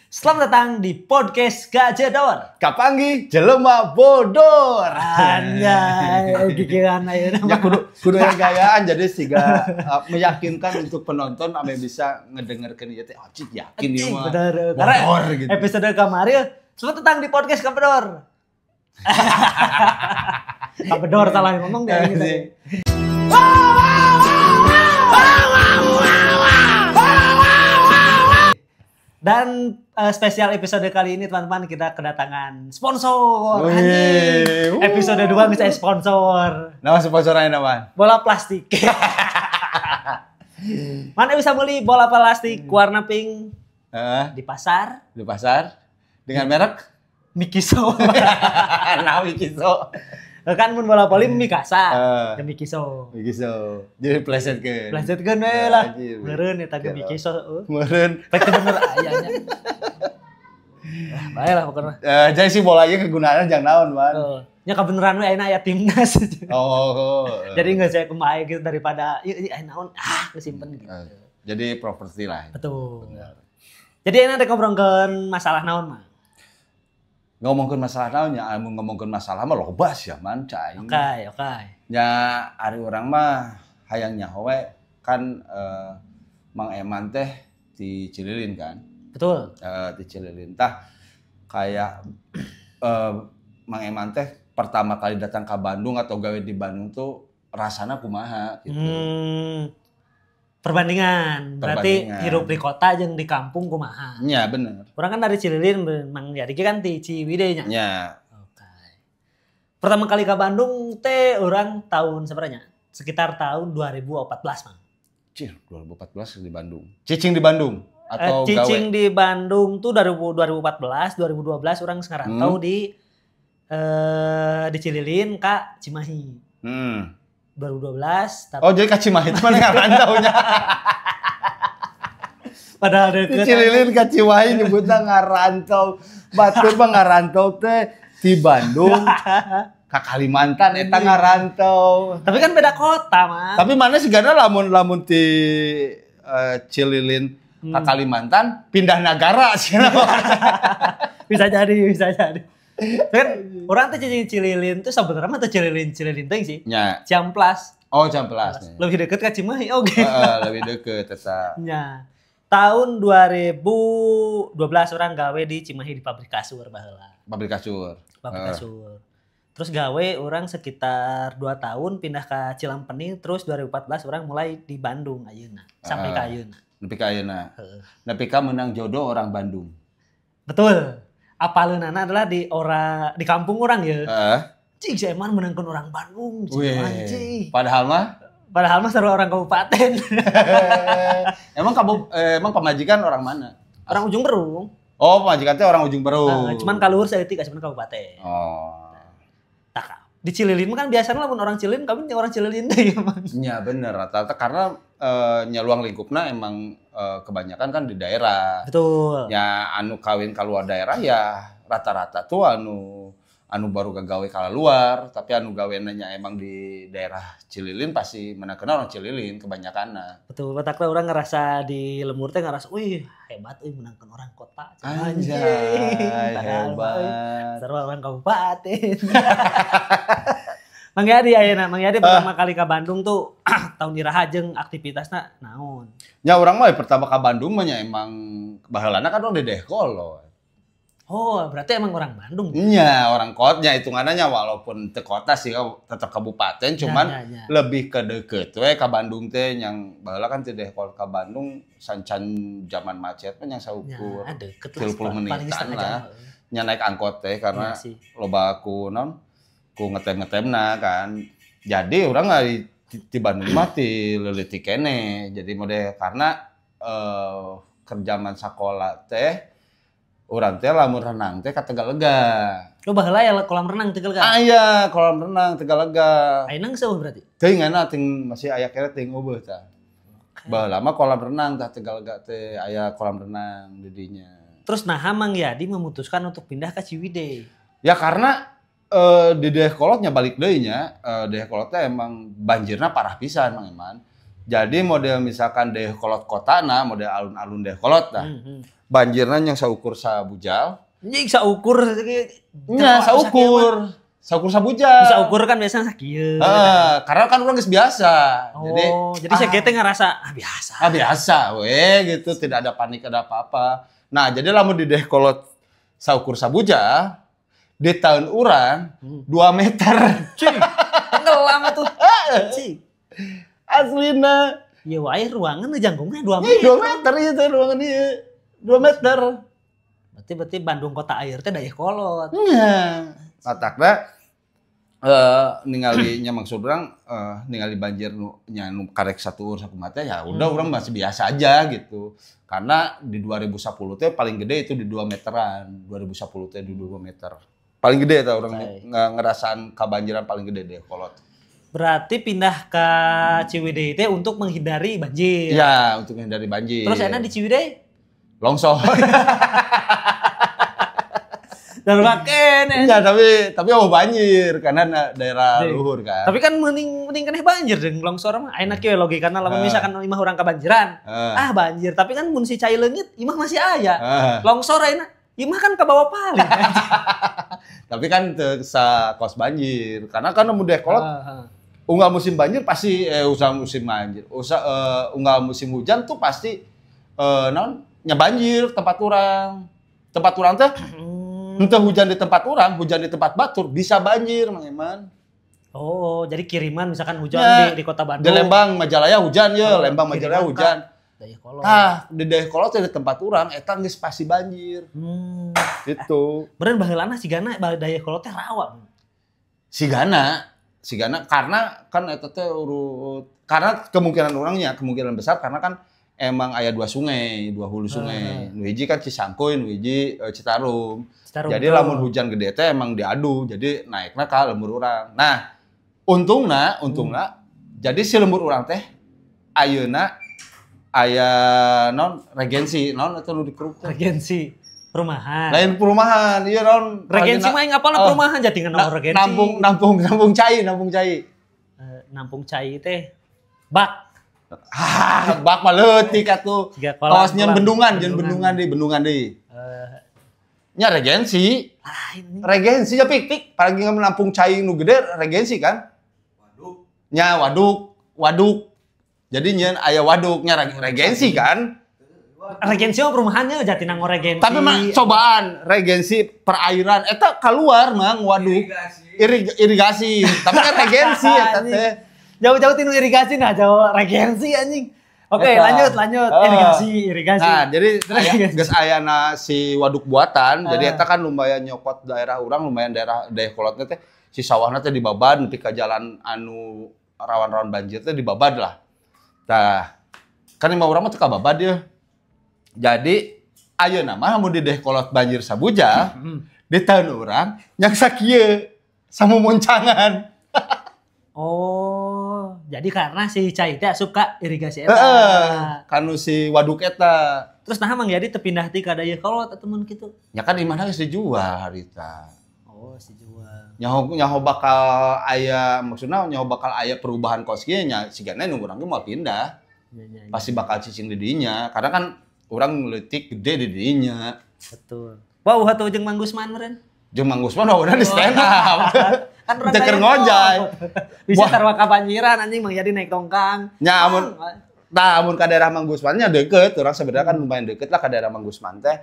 Selamat datang di podcast Gajedor. Kapanggih jelema bodor. Anjay, gigiran ayeuna. Ya kudu kudu yang gayaan, jadi siga meyakinkan untuk penonton ame bisa ngedengerkeun ieu teh, oh cik, yakin ieu mah. Bener. Karena bodor gitu. Episode kemarin, selamat datang di podcast Kapedor. Kapedor salah ngomong deh ini tadi. Dan spesial episode kali ini, teman-teman, kita kedatangan sponsor. Anjing. Episode 2 bisa sponsor. Nama sponsornya nama? Bola plastik. Mana bisa beli bola plastik warna pink di pasar? Di pasar dengan merek Mikiso. Nah, Mikiso. Kan mun bola voli Mikasa, ya Mikiso. Mikiso. Jadi plesetkeun. Plesetkeun we lah. Meureun eta ge Mikiso. Meureun. Pek teu bener aya nya. Lah, bae lah pokoknya. Jadi si bolanya kegunaannya jangan naon, Man. Nya kabeneran we ayeuna aya timnas. Oh. Jadi nggak saya kumaha gitu daripada ieu aya naon ah kesimpen gitu. Jadi properti lah. Betul. Bener. Jadi ayeuna rek ngobrolkeun masalah naon, Mang? Ngomongkeun masalah naon nya, amun ngomongkeun masalah mah loba sia, Man, cai. Oke. Nya ari urang mah hayang nyaho we kan, Mang Eman teh di Cililin kan. Betul. Di Cililin tah kayak Mang Eman teh pertama kali datang ke Bandung atau gawe di Bandung tuh rasana kumaha gitu. Perbandingan. Berarti hidup di kota jeung di kampung kumaha. Nya bener. Urang kan dari Cililin, Mang Yadi kan di Ciwidey nya. Nya. Oke. Pertama kali ke Bandung teh urang tahun sebenarnya sekitar tahun 2014, Mang. Cih, 2014 di Bandung. Cicing di Bandung atau cicing gawe? Di Bandung tuh 2014, 2012 urang ngerantau di Cililin ka Cimahi. 2012 tapi oh jadi ka Cimahi itu mana ngarantaunya. Padahal deket. Di Cililin ka Cimahi nyebutna ngarantau. Batur mah ngarantau teh di Bandung ka Kalimantan eta ngarantau. Tapi kan beda kota, Mang. Tapi mana sih gana lamun lamun di Cililin ka Kalimantan pindah nagara sih. Bisa jadi, bisa jadi. Kan orang tuh cicing Cililin tuh sebenarnya mah tuh Cililin Cililin teh sih. Nya. Ciamplas. Oh, Ciamplas. Lebih deket ke Cimahi oke. Lebih deket eta. Nya. Tahun 2012 orang gawe di Cimahi di pabrik kasur baheula. Pabrik kasur. Pabrik kasur. Terus gawe orang sekitar 2 tahun pindah ke Cilampeni, terus 2014 orang mulai di Bandung ayeuna sampai ka ayeuna. Nepi ka ayeuna. Nepi ka menang jodoh orang Bandung. Betul. Apaleunana adalah di ora di kampung orang ya. Cik si Eman menangkan orang Bandung, cik anjing. Padahal mah seru orang kabupaten. Emang kamu emang pamajikan orang mana? Orang Ujung Berung. Oh, pamajikan teh orang Ujung Berung. Cuman kaluhur saeutik cuman kabupaten. Oh. Tak. Di Cililin kan biasanya lamun orang Cililin kami orang Cililin teh ya, Mang. Nya bener rata-rata karena nya luang lingkupna emang kebanyakan kan di daerah. Betul. Ya anu kawin keluar daerah ya rata-rata tuh anu anu baru gawe luar, tapi anu gawena nya emang di daerah Cililin pasti menakena orang Cililin kebanyakan. Betul, batakna orang ngerasa di lembur teh ngerasa, wih hebat euy menangkan orang kota. Anjay, hebat. Seru orang kabupaten. Mang Yadi ayeuna, Mang Yadi pertama kali ke Bandung tuh tahun iraha jeung aktivitasna naon? Ya urang mah pertama ke Bandung mah nya emang baheulana kan urang di Dayeuhkolot. Oh, berarti emang orang Bandung. Iya, orang kotnya hitungannya walaupun teu kota sih tetap kabupaten, cuman ya, ya. Lebih ke deket we ka Bandung teh yang baheula kan teh Dayeuhkolot ka Bandung sancan zaman macet mah yang saukur. Ya, deket lah, 30 menitan lah. Nya naik angkot teh karena ya, loba ku naon ku ngetem-ngetemna kan. Jadi urang di Bandung mah ti leutik keneh. Jadi mode karena kerjaman sakola teh urang teh lamun renang teh ka Tegalega. Lo baheula ya kolam renang Tegalega? Ah iya, kolam renang Tegalega. Ayeuna geus eueuh berarti? Teuing ayeuna ting masih aya kere ting eueuh tah. Baheula mah kolam renang tah Tegalega teh aya kolam renang di dinya. Terus naha Mang Yadi memutuskan untuk pindah ke Ciwidey? Ya karena di Dayeuhkolot nya balik deui nya, Dayeuhkolot teh emang banjirna parah pisan Mang Eman. Jadi model misalkan Dayeuhkolot kotana, model alun-alun Dayeuhkolot tah. Banjirna yang saukur sabujal. Anjing saukur Nya saukur. Saukur sabujal. Bisa ukur kan biasanya sakieu. Heeh, karena kan urang geus biasa. Oh, jadi jadi saya teh ngerasa ah biasa. Ah biasa we gitu, tidak ada panik ada apa-apa. Nah, jadi lamun di Dayeuhkolot saukur sabujal di tahun urang 2 meter. Cing. Tenggelam atuh. Cing. Aslina. Ya wae ruangan jangkungnya 2 meter. 2 meter ieu teh ruangan ieu. 2 meter. Berarti Bandung kota air teh Dayeuhkolot. Nya. Matakna ningali nya maksud urang ningali banjir nu nya nu karek satuur sakumaha teh ya udah urang masih biasa aja gitu. Karena di 2010 teh paling gede itu di 2 meteran. 2010 teh di 2 meter. Paling gede tah urang ngerasaan kabanjiran paling gede Dayeuhkolot. Berarti pindah ke Ciwidey teh untuk menghindari banjir. Iya, untuk menghindari banjir. Terus enak di Ciwidey? Longsor. Dan pakai ya, tapi oh banjir karena daerah luhur kan. Tapi kan mending keneh banjir jeung longsor mah. Enak ye logikana lamun misalkan imah urang kabanjiran. Ah banjir, tapi kan mun si cai leungit imah masih aya. Longsor ayeuna imah kan kabawa paling. Tapi kan teu sakos banjir karena kan mun Dayeuhkolot unggal musim banjir pasti usah musim banjir. Usah unggal musim hujan tuh pasti naon nya banjir tempat urang. Tempat urang teh entah hujan di tempat orang, hujan di tempat batur bisa banjir, Mang Eman. Oh, jadi kiriman misalkan hujan ya, di kota Bandung. Di Lembang Majalaya hujan ya, oh, Lembang Majalaya hujan. Dayeuhkolot. Tah, di Dayeuhkolot di tempat orang eta geus pasti banjir. Gitu. Beureun baheulana sigana Dayeuhkolot teh rawa. Sigana karena kan eta teh urut karena kemungkinan orangnya, kemungkinan besar karena kan emang aya dua sungai, dua hulu sungai. Nu hiji kan Cisangkuy, nu hiji Citarum. Jadi lamun hujan gede teh emang diadu, jadi naikna ka lembur urang. Nah, untungna jadi si lembur urang teh ayeuna aya non regensi, non eta nu dikeruk teh. Regensi perumahan. Lain perumahan, ieu non regensi mah aing apalna perumahan jadi ngan regensi. Nampung cai, nampung cai. Nampung cai teh bak. Ah, bak mah leutik atuh. Kawas nyeun bendungan, nyeun bendungan deui. Nya regensi. Regensi ya pik. Paling menampung cai nu gede regensi kan? Waduk. Nya waduk. Jadi nyeun aya waduk nya regensi kan? Regensi mah perumahannya Jatinangor regensi. Tapi mah cobaan regensi perairan eta keluar mang waduk. Irigasi. Tapi kan regensi eta teh. Jauh-jauh tinu irigasi nah jauh regensi anjing. Oke, lanjut. Irigasi. Nah, jadi geus ayana si waduk buatan, jadi eta kan lumayan nyokot daerah urang, lumayan daerah Dayeuhkolotna teh si sawahna teh dibabad nepi ka jalan anu rawan-rawan banjir teh dibabad lah. Tah, kan imah urang mah teu kababad ye. Jadi ayeuna mah mun di Dayeuhkolot banjir sabuja, di tahun urang nyak sakieu samumuncangan. Oh, jadi karena si cai teh asup ka irigasi eta. Heeh, kanu si waduk eta. Terus naha Mang Yadi teu pindah ti ka Dayeuhkolot atuh mun kitu? Nya kan imahna geus dijual harita. Oh, geus dijual. Nyaho bakal aya maksudna nyaho bakal aya perubahan kos kieu nya sigana nu urang ge moal pindah. Ya. Pasti bakal cicing di dinya karena kan urang leutik gede di dinya. Betul. Wah, atuh jeung Mang Gusman meureun. Jeung Mang Gusman udah di stand up. Kan urang Ceker ngojay. Bisa sarua kabanjiran anjing Mang Yadi naik tongkang. Nya amun tah amun ka daerah Mang Gusman nya deket, urang sebenarnya kan lumayan deket lah ka daerah Mang Gusman teh.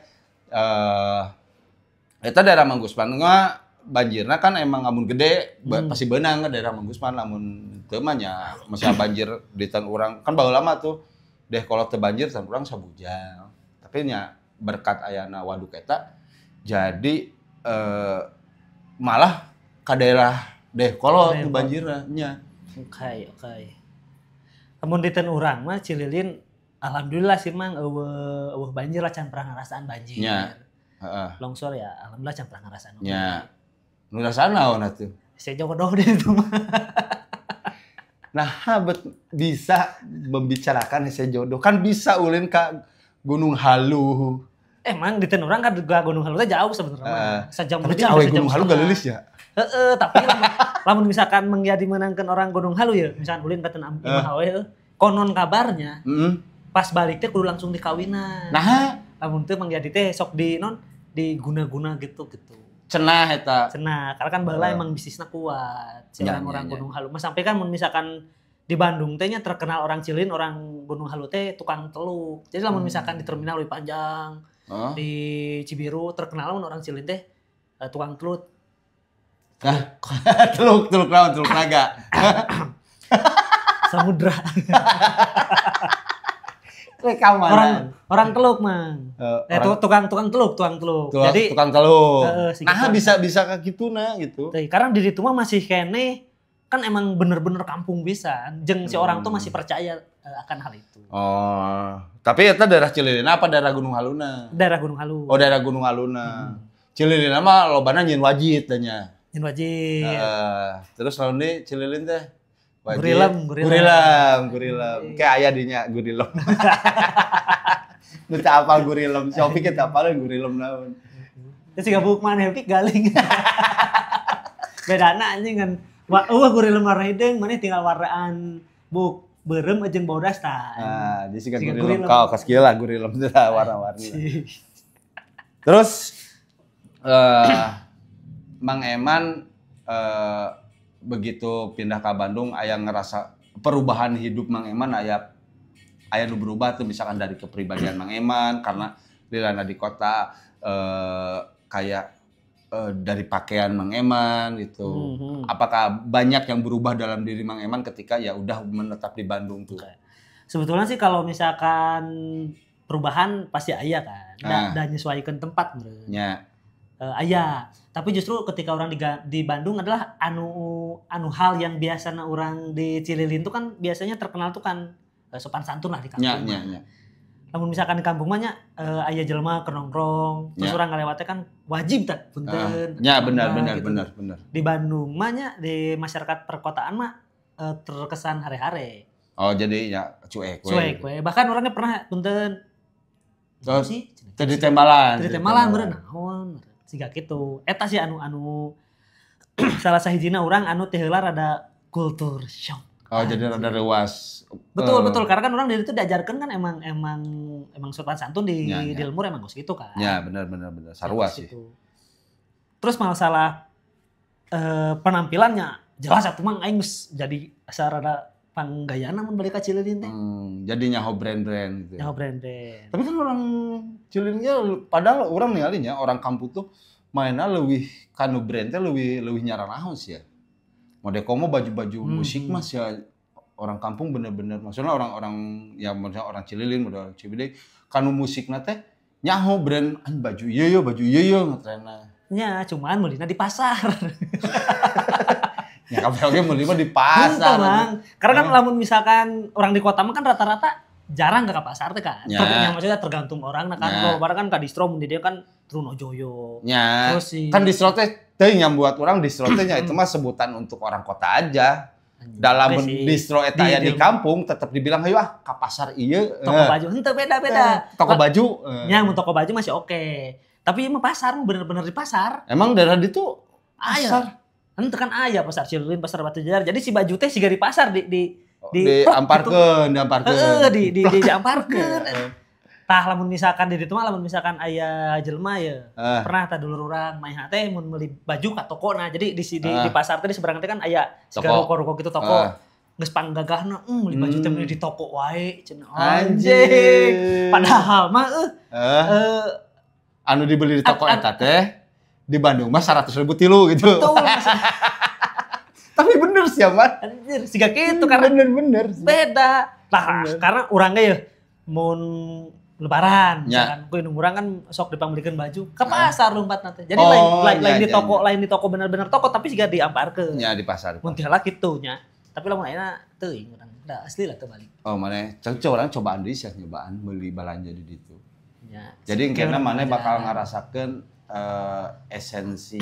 Eta daerah Mang Gusman mah banjirna kan emang amun gede pasti beunang ka daerah Mang Gusman lamun teu mah nya masih banjir di tan urang kan baheula mah tuh Dayeuhkolot teu banjir tan urang sabujal. Tapi nya berkat ayana waduk eta jadi malah ka daerah Dayeuhkolot nu banjirna nya. Oke. Lamun di ten urang mah Cililin alhamdulillah sih Mang eueuh banjir lah can pernah ngarasaan banjir. Nya. Heeh. Longsor ya alhamdulillah can pernah ngarasaan. Nya. Nu rasaan naon atuh? Saya jodoh deh itu mah. Nah, bet bisa membicarakan hese jodoh. Kan bisa ulin ka Gunung Halu. Emang di ten urang kan Gunung Halu teh jauh sebenarnya. Sejam tapi awe Gunung Halu galilis ya. Heeh, tapi lamun misalkan Mang Yadi menangkan orang Gunung Halu ya, misalkan ulin ka ten imah awe heuh. Konon kabarnya pas balik teh kudu langsung dikawinan. Nah, lamun teu Mang Jadi teh sok di non diguna-guna gitu gitu. Cenah eta. Cenah, karena kan baheula emang bisnisnya kuat. Si orang-orang Gunung Halu. Mas sampai kan mun misalkan di Bandung teh nya terkenal orang Cililin, orang Gunung Halu teh tukang teluk. Jadi lamun misalkan di terminal lebih panjang, di Cibiru terkenal lamun orang Cililin teh tukang teluk. Nah, teluk teluk naon, teluk naga? Samudra. Rekaman. Orang orang teluk, Mang. Orang, tukang tukang teluk, tukang teluk. Tukang, jadi tukang teluk. Heeh, nah, bisa bisa kayak gitu nah gitu. Teh, karena di ditu mah masih keneh kan emang bener-bener kampung bisa. Jeung si orang tuh masih percaya akan hal itu. Oh, tapi eta daerah Cililin apa daerah Gunung Haluna? Daerah Gunung Halu. Oh, daerah Gunung Haluna. Cililin mah lobana nyieun wajit nya. Nyieun wajit. Terus lalu di Cililin teh wajit. Gurilem, gurilem. Gurilem, gurilem. Kayak aya dinya gurilem. Nu teu apal gurilem, si Opi kita apalin gurilem naon. Terus siga buuk maneh pik galing. Bedana anjing kan. Wah, gurilem warna hideung, maneh tinggal warnaan buuk beureum jeung bodas tah. Nah, jadi siga Siga gurilem. gurilem. Kau kas kieu lah gurilem teh warna-warni. Terus Mang Eman begitu pindah ke Bandung aya ngerasa perubahan hidup Mang Eman, aya aya nu berubah tuh, misalkan dari kepribadian Mang Eman karena lilana di kota, kayak dari pakaian Mang Eman gitu. Apakah banyak yang berubah dalam diri Mang Eman ketika ya udah menetap di Bandung tuh? Oke. Sebetulnya sih kalau misalkan perubahan pasti aya kan. Dan nyesuaikan tempat meureun. Aya. Tapi justru ketika orang di Bandung adalah anu anu hal yang biasanya orang di Cililin tuh kan biasanya terkenal tuh kan sopan santun lah di kampung. Nya, nya. Lamun misalkan di kampung mah nya aya jelema keur nongkrong, terus orang ngalewatnya kan wajib tak punten. Ya, benar, mangga, benar, gitu. Benar, benar. Di Bandung mah nya di masyarakat perkotaan mah terkesan hare-hare. Oh, jadi ya cuek we. Cuek we. Bahkan orangnya pernah punten. Terus sih jadi tembalan. Jadi tembalan meureun naon siga kitu. Eta sih anu anu salah sahijina urang anu teh heula rada culture shock. Oh, jadi rada reuas. Betul, betul, karena kan orang dari itu diajarkan kan emang emang emang sopan santun di Ya. di lembur emang geus gitu kan. Ya, benar, benar, benar. Sarua sih. Gitu. Terus masalah penampilannya jelas atuh Mang, aing geus jadi asa rada panggayana mun balik ka Cililin teh. Jadi nyaho brand-brand gitu. Nyaho brand-brand. Tapi kan orang Cilinnya padahal orang ningalinya orang kampung tuh mainnya lebih kanu brand teh lebih lebih nyaranaon sih ya. Mode komo baju-baju musik mah sih ya, orang kampung bener-bener maksudnya orang-orang ya, maksudnya orang Cililin, model orang Ciwidey kanu musikna teh nyaho brand an baju ieu yo, baju ieu yo ngetrena. Nya, cuman meulina di pasar. Ya kabeh oge meuli mah di pasar. Henteu, Mang. Karena kan lamun misalkan orang di kota mah kan rata-rata jarang ke pasar teh kan. Yang maksudnya tergantung orang nah kan. Kalau barang kan ka distro mun di dia kan Trunojoyo. Ya. Terus si Kan distro teh teuing yang buat orang distro teh nya itu mah sebutan untuk orang kota aja. Dalam Oke sih. Distro eta ya di kampung tetap dibilang hayu ah ka pasar ieu. Toko baju henteu, beda-beda. Toko baju. Nya mun toko baju masih oke. Tapi emang pasar bener-bener di pasar. Emang daerah ditu Aya. pasar? Henteu kan aya pasar Cililin, pasar Batu Jajar. Jadi si baju teh siga di pasar di Di plek gitu. Amparkeun, diamparkeun. Heeh, di diamparkeun. Tah lamun misalkan di ditu mah lamun misalkan aya jelema ya. Pernah tah dulur urang main teh mun meuli baju ka toko nah. Jadi di pasar teh di seberang teh kan aya siga Toko. Ruko-ruko gitu toko. Geus panggagahna, meuli baju teh meuli di toko wae cenah. Anjing. Anjing. Padahal mah Anu dibeli di toko eta teh di Bandung mah 100 ribu tilu gitu. Betul. Tapi bener sih ya, Man. Anjir, siga kitu karena Bener-bener. Beda. Lah, karena orangnya ya mun lebaran misalkan ku indung urang kan sok dipangmeulikeun baju ke pasar lompat nanti. Jadi Oh, lain lain, lain ya, di ya, toko, ya. lain di toko bener-bener toko tapi siga diamparkeun. Ya di pasar. Mun tiheula kitu nya. Tapi lamun ayeuna teuing urang. Da asli lah teu balik. Oh, mana cocok orang cobaan deui sih, nyobaan beli belanja di ditu. Ya. Jadi kayaknya mana Jalan. Bakal ngerasakeun esensi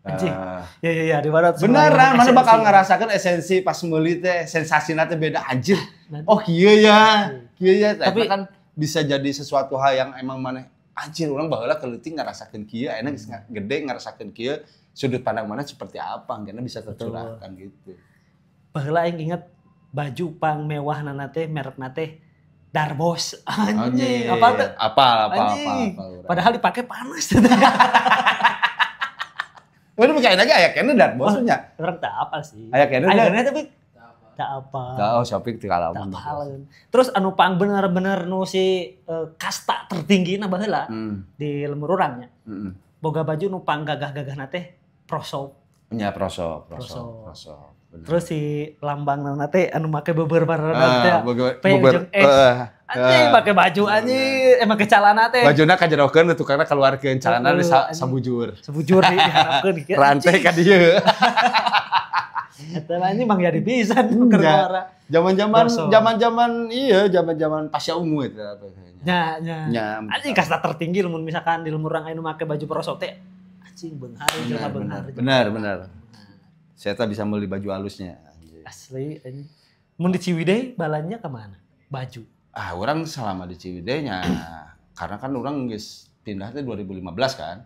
Anjing. Ya ya ya di barat beneran mana bakal esensi. Ngerasakeun esensi pas meuli teh sensasi teh beda anjir. Nanti. Oh kieu ya, kieu ya. Tapi- Tapi kan bisa jadi sesuatu hal yang emang mana anjir orang baheula keleutik ngerasakeun kieu, enak geus gede ngerasakeun kieu, sudut pandang mana seperti apa, kayaknya bisa tercurahkan gitu. Baheula aing inget Baju pang mewah nana teh merekna teh Darbos. Anjing, apa tuh? Apa. Padahal dipakai panas. Udah pakai lagi aya keneh Darbos nya. Urang teu apal sih. Aya keneh. Aya tapi teu apa. Oh, shopping teu kalamun. Terus anu pang bener-bener nu si kasta tertinggi na baheula di lemur urang nya. Boga baju nu pang gagah-gagahna teh Prosop. Nya Prosop. Bener. Terus si lambang nana teh anu make beber barana teh. P jeung S. Anjing make baju anjing, make calana teh. Bajuna kajerokeun tukangna kaluarkeun calana di sabujur. Sabujur diharapkeun kieu. Rantai ka dieu. Eta mah anjing mang jadi pisan keur ngora. Zaman-zaman iya, zaman-zaman Pasya Ungu eta kayaknya. Nya. Anjing kasta tertinggi lamun misalkan di lemur urang anu make baju Prosop teh anjing beunghar jelema beunghar. Benar. Saya tak bisa beli baju halusnya. Asli anjing. Mun di Ciwidey balanya ke mana? Baju. Ah, orang selama di Ciwidey-nya karena kan orang geus pindah teh 2015 kan.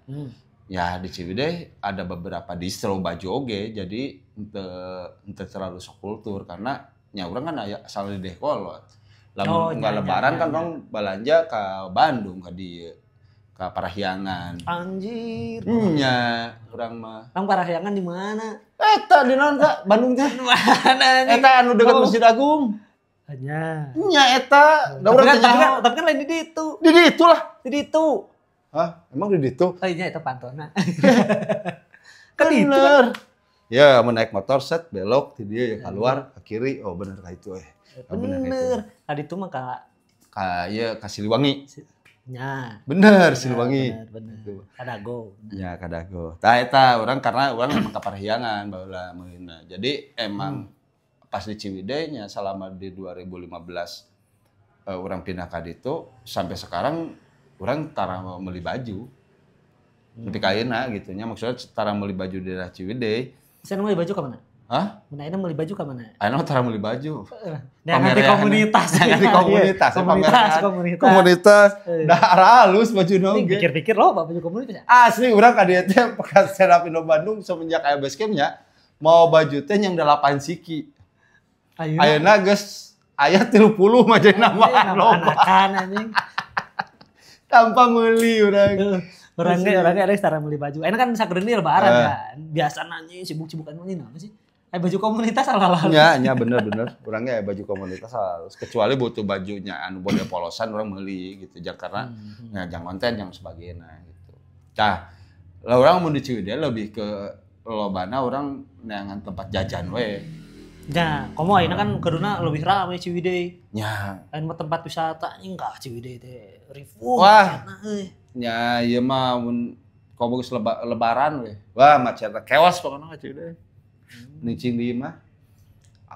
Ya di Ciwidey ada beberapa distro baju oge, jadi ente terlalu sok kultur karena nya urang kan aya asal di Dehkolot. Lamun enggak lebaran kan orang belanja ke Bandung ke dieu. Ke Parahyangan. Anjir. Nya, urang mah. Bang Parahyangan di mana? Eta di naon Kak? Bandung teh. Mana anjing? Eta anu dekat Masjid Agung. Nya. Nya eta. Da urang teh tapi kan lain di ditu. Di ditu lah. Di ditu. Hah? Emang di ditu? Oh iya eta pantona. Kan ditu. Kan? Ya, mun naik motor set belok di dieu ya keluar ke kiri. Oh bener ka itu eh. Bener. Ka ditu mah ka ieu ka Siliwangi. Nya. Bener Siliwangi. Bener. Kadago. Ya Kadago. Tah eta urang karena urang emang ka Parahyangan baheula meulina. Jadi emang pas di Ciwidey nya selama di 2015 urang pindah ka ditu sampai sekarang urang tara meuli baju. Nepi ka ayeuna gitu nya maksudnya tara meuli baju di daerah Ciwidey. Saya meuli baju ka mana? Hah? Mun ayeuna meuli baju ka mana? Ayeuna tara meuli baju. Nah, nanti komunitas. Nanti komunitas. Komunitas. Dah halus baju oge. Pikir-pikir loh baju komunitas. Asli urang ka dieu teh bekas stand up Indo Bandung semenjak aya base camp nya mau baju teh yang 8 siki. Ayeuna geus aya 30 mah jadi nambahan loba. Anakan anjing. Tanpa meuli urang. Orangnya ada cara meuli baju. Enak kan sakedeun lebaran kan. Biasa nanya sibuk-sibukan meuli naon sih? Baju komunitas ala-ala. Nya bener. Orangnya baju komunitas halus. Kecuali butuh bajunya anu model polosan orang meuli gitu. Jangan karena nah jangan konten yang sebagainya gitu. Tah, lah orang mun di Ciwidey lebih ke lobana orang neangan tempat jajan we. Nah, komo ayeuna kan keduna lebih rame Ciwidey. Nya. Lain mah tempat wisata enggak Ciwidey teh rifuh. Wah. Nya ieu mah mun komo geus lebaran we. Wah, macetna kewas pokona Ciwidey. Nicing di mah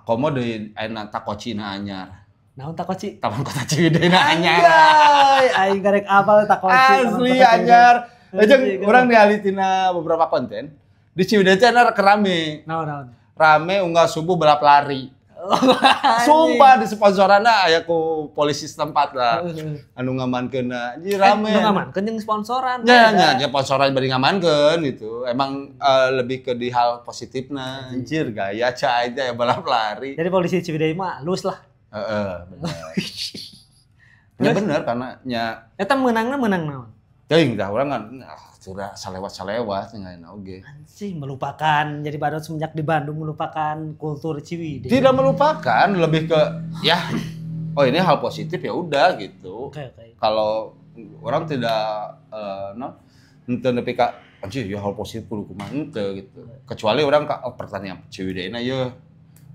komo deui ayeuna Takoci na anyar. Naon Takoci? Taman Kota Ciwidey na anyar. Anjay, aing karek apal Takoci. Asli anyar. Jeung urang dialitina beberapa konten di Ciwidey teh rame. Naon? Rame unggal subuh balap lari. Sumpah di sponsorana aya ku polisi setempat lah. Anu ngamankeunna. Anjir rame. Anu ngamankeun jeung sponsoran. Nya sponsoran bari ngamankeun gitu. Emang lebih ke di hal positifna. Anjir gaya ca aja ya balap lari. Jadi polisi Ciwidey mah halus lah. Heeh, bener. Ya bener karena nya eta meunangna meunang naon? Teuing dah urang kan sudah salewat-salewat nyain oge. Anjing melupakan jadi badut semenjak di Bandung melupakan kultur Ciwidey. Tidak melupakan, lebih ke ya oh ini hal positif ya udah gitu. Okay. Kalau orang tidak henteu nepi ka anjir ya hal positif kudu kumaha henteu gitu. Kecuali orang ka oh, pertanian Ciwidey na ye.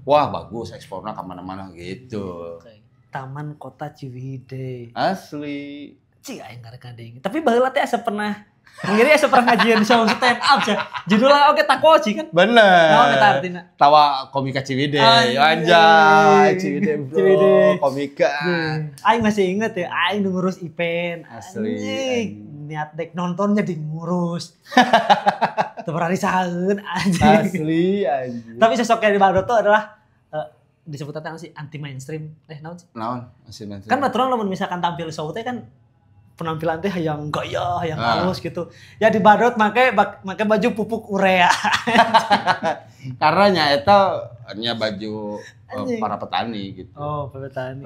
Wah bagus eksporna ka mana-mana gitu. Okay. Taman Kota Ciwidey. Asli. Cik aing karek kadeng. Tapi baheula teh asa pernah ngiri asa pernah ngajian show stand up ya. Judulnya oke Takoci kan? Bener. Naon eta artina? Tawa komika Ciwidey. Anjay, Ciwidey bro. Ciwidey. Komika. Aing masih inget ya, aing ngurus event. Asli. Niat dek nontonnya di ngurus. Teu berani saeun anjing. Asli anjing. Tapi sosok yang di Badot tuh adalah disebutnya apa sih anti mainstream. Naon sih? Naon? Anti mainstream. Kan baturan lamun misalkan tampil show teh kan penampilan teh yang gaya, yang halus gitu. Ya di Badot make baju pupuk urea. Karena nya eta Nya baju para petani gitu. Oh, para petani.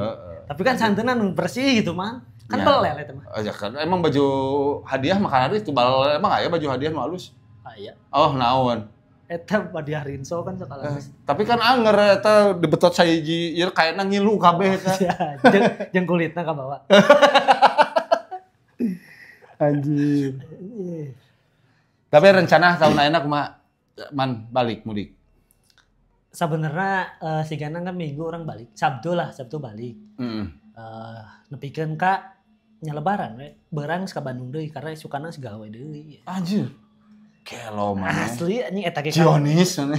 Tapi kan santenan bersih gitu mah. Kan belel eta mah. Ya kan emang baju hadiah makan hari itu balel emang aya baju hadiah nu halus. Aya. Oh, naon. Eta hadiah Rinso kan sok halus. Tapi kan anger eta dibetot sahiji ieu kayakna ngilu kabeh eta. Jeung kulitna ka bawa. Anjir. Tapi rencana tahun ayeuna kumaha man balik mudik? Sebenarnya sigana kan minggu orang balik, Sabtu lah, Sabtu balik. Nepikeun ka nya lebaran we, beurang ka Bandung deui karena sukana gawe deui. Anjir. Gelo maneh. Asli anjing eta ge. Zionis maneh.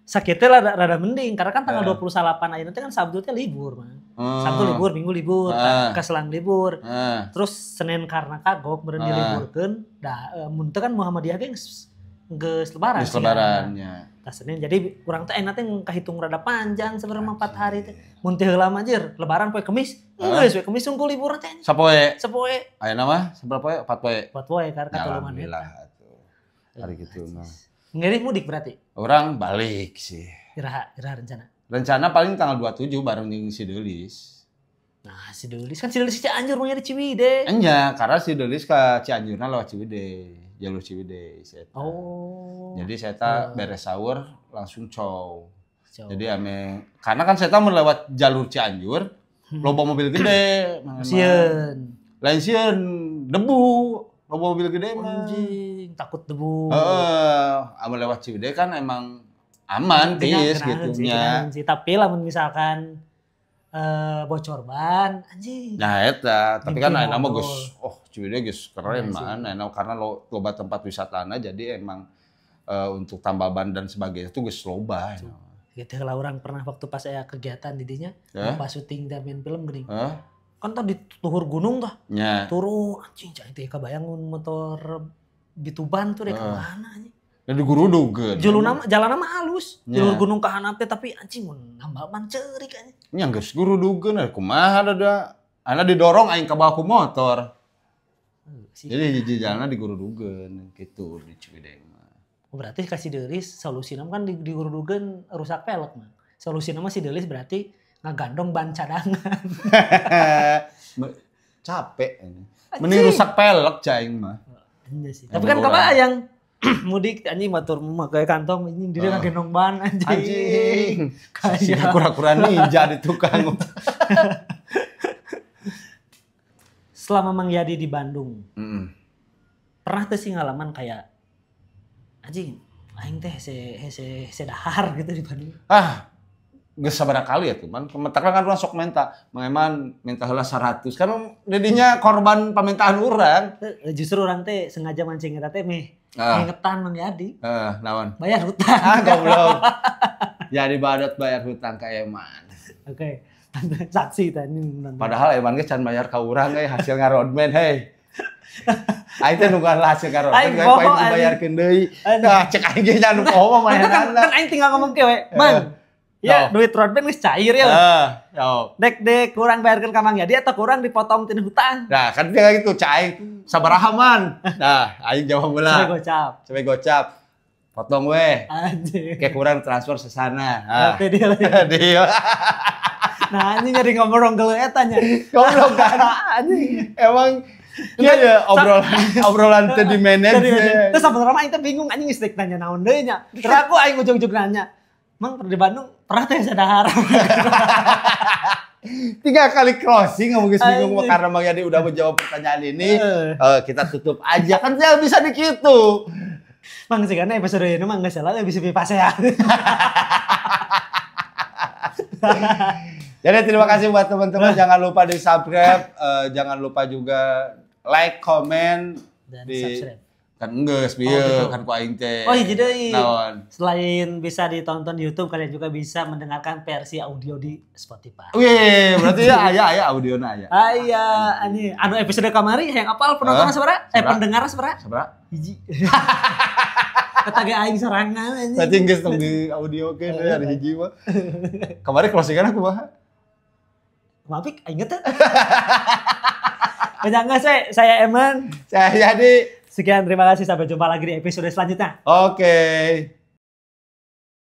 Sakitu lah rada mending karena kan tanggal 28 ayeuna teh kan Sabtu teh libur mah. Sabtu libur, Minggu libur, keselang libur. Terus Senin karena kagok meureun diliburkeun, da mun teu kan Muhammadiyah ge geus lebaran. Geus lebaran nya. Tah Senin jadi urang teh enak teh kahitung rada panjang sebenarnya 4 hari teh. Mun teu heula mah anjir, lebaran poe Kemis. Geus we Kemis sungkul libur teh. Sapoe. Sapoe. Ayeuna mah sabaraha poe? 4 poe. 4 poe karena katuluman eta. Alhamdulillah atuh. Hari kitu mah. Ngiring mudik berarti? Orang balik sih. Iraha rencana. Rencana paling tanggal 27 bareng jeung si Delis. Nah, si Delis kan si Delis Cianjur mah di Ciwidey. Enya, karena si Delis ka Cianjurna lewat Ciwidey, jalur Ciwidey si eta. Oh. Jadi saya beres sahur langsung cow. Jadi ame karena kan saya mau lewat jalur Cianjur, loba mobil gede. Sieun. Lain sieun debu, loba mobil gede mah. Anjing, takut debu. Heeh, ame lewat Ciwidey kan emang aman tiis gitu nya. Tapi lamun misalkan bocor ban anjing. Nah eta, tapi kan ayeuna mah geus oh Ciwidey geus keren man, ayeuna karena loba tempat wisatana jadi emang untuk tambal ban dan sebagainya itu geus loba. Gitu lah orang pernah waktu pas saya kegiatan di dinya, pas syuting dan main film geuning. Kan tadi tuhur gunung tah. Turun anjing cai teh kabayang motor Bituban tuh rek mana anjing. Da digurudugeun. Jalanna mah halus, jalur gunung ka handap teh tapi anjing mun nambal ban ceurik anjing. Nya geus gurudugeun kumaha da ana didorong aing ka bawah ku motor. Jadi hiji jalanna digurudugeun kitu di Ciwidey mah. Berarti ka si Delis solusina kan digurudugeun rusak pelek mah. Solusina mah si Delis berarti ngagandong ban cadangan. Capek ini. Mending rusak pelek caing mah. Iya sih. Tapi kan kabayang mudik anjing motor make kantong anjing dia ngagendong ban anjing. Kayak kura-kura ninja di tukang. Selama Mang Yadi di Bandung. Pernah teh sih ngalaman kayak anjing aing teh hese dahar gitu di Bandung. Ah, geus sabaraha kali ya tuh man. Mentakna kan urang sok menta, Mang Eman minta heula 100 kan dedinya korban pamintaan urang. Justru urang teh sengaja mancing eta teh meh ngingetan Mang Yadi. Naon? Bayar hutang. Ah, goblok. Jadi badot bayar hutang ka Eman. Oke. Saksi tadi nonton. Padahal Eman ge can bayar ka urang euy hasil ngarodman hei. Aing teh nungguan lah hasil ngarodman geus poe dibayarkeun deui. Nah, cek aing ge nya nu poho mah manehanana. Kan aing tinggal ngomong kieu we, "Mang, ya duit roadman geus cair ya." Dek kurang bayarkeun ka Mang Yadi atau kurang dipotong tina hutang. Nah, kan dia gitu cek aing sabaraha man. Nah, aing jawab heula. Sampai gocap. Potong we. Anjing. Kayak kurang transfer sesana. Berarti dia lagi. Dia. Nah, anjing jadi ngobrol geuleuh eta nya. Goblok kan. Anjing. Emang iya ya obrolan teu di manage. Terus sebenarnya aing teh bingung anjing geus nanya naon deui nya. Terus aku aing ujug-ujug nanya. Mang di Bandung pernah teh sadahar. 3 kali closing ngomong geus bingung karena Mang Yadi udah menjawab pertanyaan ini. Kita tutup aja kan saya bisa dikitu. Mang sih karena episode ini mah geus salah bisa pipasean. Jadi terima kasih buat teman-teman, jangan lupa di subscribe, jangan lupa juga like, comment, dan subscribe. Kan enggeus bieu kan ku aing teh. Oh hiji deui. Selain bisa ditonton di YouTube, kalian juga bisa mendengarkan versi audio di Spotify. Wih, berarti ya aya audiona aya. Aya, anjing. Anu episode kamari yang apal penonton sabaraha? Pendengar sabaraha? Sabaraha? Hiji. Kata ge aing sorangan anjing. Berarti geus tong di audio ke hari hiji mah. Kamari closingan aku mah. Maaf, aing teh. Jangan saya Eman. Saya Yadi. Sekian, terima kasih. Sampai jumpa lagi di episode selanjutnya. Oke.